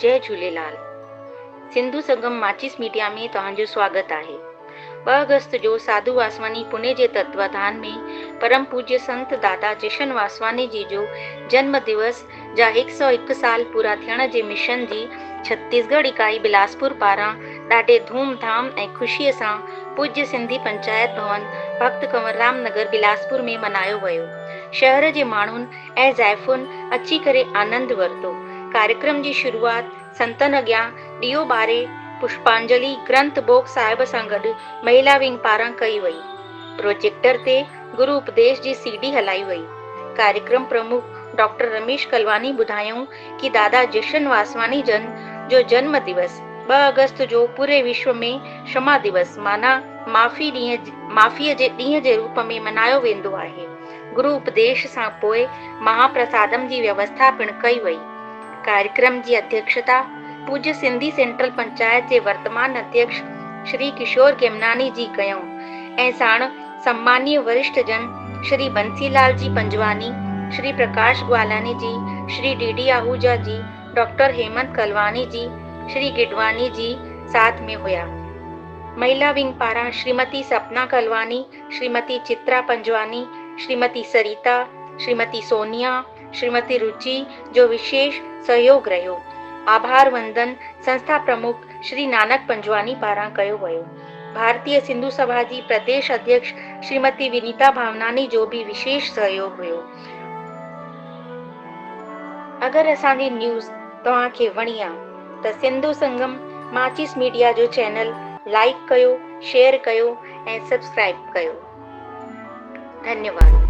جئي جهوليلال سنڌو سنگم ماچيس ميڊيا ۾ توهان جو سواگت آهي. ٻه آگسٽ جو ساڌو واسواڻي پوني جي تتواڌان ۾ پرم پوجيه سنت دادا جشن واسواڻي جي جو جنم دوس جا 101 سال پورا ٿيڻ جي مشن جي ڇتيسڳڙھ اڪائي بلاسپور پاران ڏاڍي ڌوم ڌام ۽ خوشي سان پوجيه سنڌي پنچائت ڀون ڀڳت ڪنور رام نگر بلاسپور ۾ منايو ويو. شهر جي ماڻهن ۽ زائفن اچي ڪري آنند ورتو. ڪاريڪرم جي شروعات سنتن اڳيان ڏيئو ٻاري پشپانجلي گرنٿ ڀوڳ صاحب سان گڏ مهلا ونگ پاران ڪئي وئي. پروجيڪٽر تي گرو اپديش جي سي ڊي هلائي وئي. ڪاريڪرم پرمک ڊاڪٽر رميش ڪلواني ٻڌايائون ڪي دادا جشن واسواڻي جن جو جنم دوس ٻه آگسٽ جو پوري وشو ۾ شما دوس معنيٰ معافي ڏينهن معافيء جي ڏينهن جي روپ ۾ منايو ويندو آهي. گرو اپديش سان پوء مها پرسادم جي ويوسٿا پڻ ڪئي وئي. ڪاريڪرم جي اڌيڪشتا پوڄ سنڌي سينٽرل پنچائت جي ورتمان اڌيڪش شري ڪشور گيمناني جي ڪيائون ۽ ساڻ سمانيه ورشٺ جن شري بنسي لال جي پنجواني، شري پرڪاش گوالاني جي، شري ڊي ڊي آهوجا جي، ڊاڪٽر هيمنت ڪلواني جي، شري گڊواني جي ساٿ ۾ هيا. مهلا ونگ پاران شريمتي سپنا ڪلواني، شريمتي چترا پنجواني، شريمتي سريتا، شريمتي سونيا، شريمتي رچي جو وشيش سهيوگ رهيو. آڀار وندن سنسٿا پرمک شري نانڪ پنجواني پاران ڪيو ويو. ڀارتيه سنڌو سڀا جي پرديش اڌيڪش شريمتي ونيتا ڀاوناني جو به وشيش سهيوگ هيو. اگر اسان جي نيوز توهان کي وڻي آ ته سنڌو سنگم ماچيس ميڊيا جو چينل لائيڪ ڪيو، شيئر ڪيو ۽ سبسڪرائيب ڪيو. ڌنيواد.